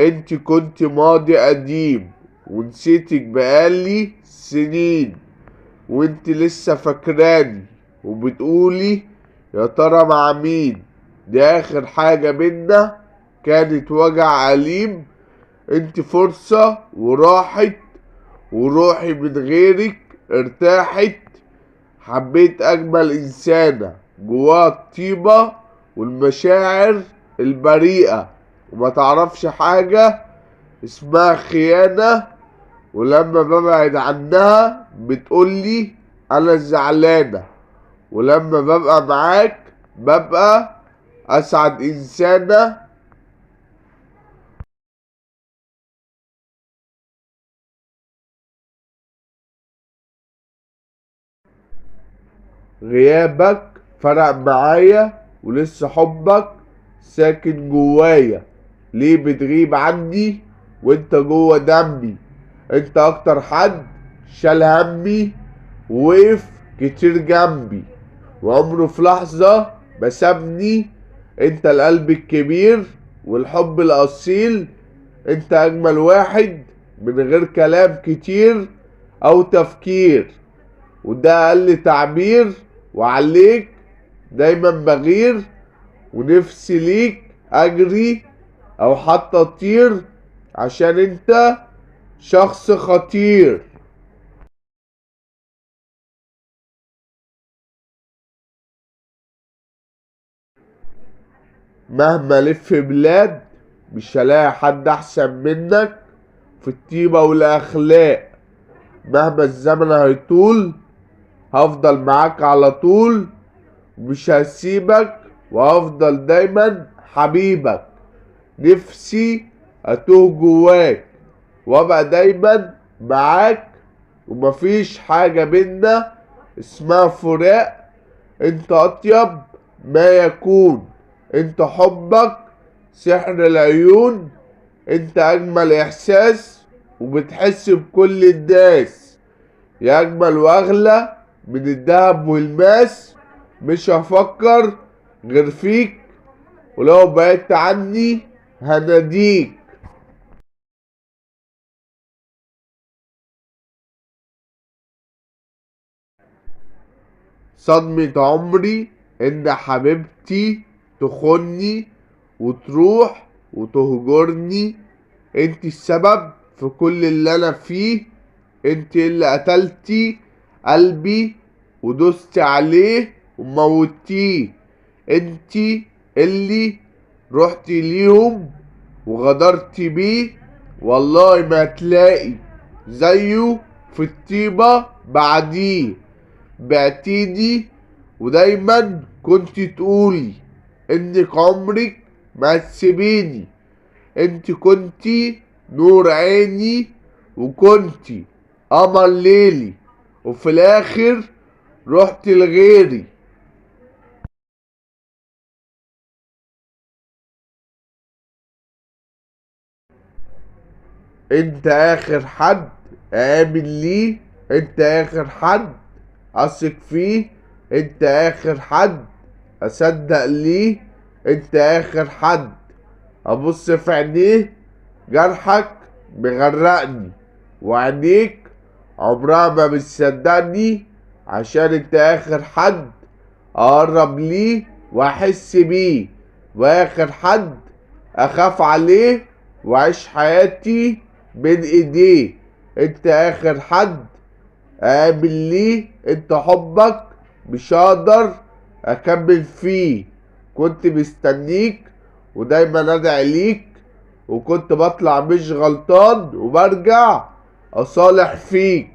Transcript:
انت كنت ماضي قديم ونسيتك بقالي سنين، وانت لسه فاكراني وبتقولي يا ترى مع مين. دي اخر حاجة منا كانت وجع أليم. انت فرصة وراحت، وروحي من غيرك ارتاحت. حبيت اجمل انسانة جواها الطيبة والمشاعر البريئة، وما تعرفش حاجة اسمها خيانة. ولما ببعد عنها بتقولي انا زعلانة، ولما ببقى معاك ببقى اسعد انسانة. غيابك فرق معايا ولسه حبك ساكن جوايا. ليه بتغيب عني وانت جوه دمي؟ انت اكتر حد شال همي ووقف كتير جنبي، وعمره في لحظة ما سابني. انت القلب الكبير والحب الاصيل، انت اجمل واحد من غير كلام كتير او تفكير، وده اقل تعبير. وعليك دايما بغير، ونفسي ليك اجري او حتى اطير، عشان انت شخص خطير. مهما الف بلاد مش هلاقي حد احسن منك في الطيبة والاخلاق. مهما الزمن هيطول هفضل معاك على طول، ومش هسيبك وهفضل دايما حبيبك. نفسي اتوه جواك وابقى دايما معاك، ومفيش حاجة بينا اسمها فراق. انت اطيب ما يكون، انت حبك سحر العيون، انت اجمل احساس وبتحس بكل الناس. يا اجمل واغلى من الذهب والماس، مش هفكر غير فيك، ولو بعدت عني هناديك. صدمة عمري ان حبيبتي تخوني وتروح وتهجرني. انت السبب في كل اللي انا فيه، انت اللي قتلتي قلبي ودوستي عليه وموتيه، انت اللي رحتي ليهم وغدرتي بيه. والله ما تلاقي زيه في الطيبة بعديه. بعتيني ودايما كنت تقولي انك عمرك ما تسيبيني. انت كنتي نور عيني وكنتي قمر ليلي، وفي الاخر رحت لغيري. انت اخر حد اامن ليه، انت اخر حد اثق فيه، انت اخر حد اصدق ليه، انت اخر حد ابص في عينيه. جرحك مغرقني وعينيك عمرها ما بتصدقني، عشان انت اخر حد اقرب ليه واحس بيه، واخر حد اخاف عليه واعيش حياتي بين ايديه. انت اخر حد اقابل ليه، انت حبك مش هقدر اكمل فيه. كنت مستنيك ودايما ادعي ليك، وكنت بطلع مش غلطان وبرجع اصالح فيك.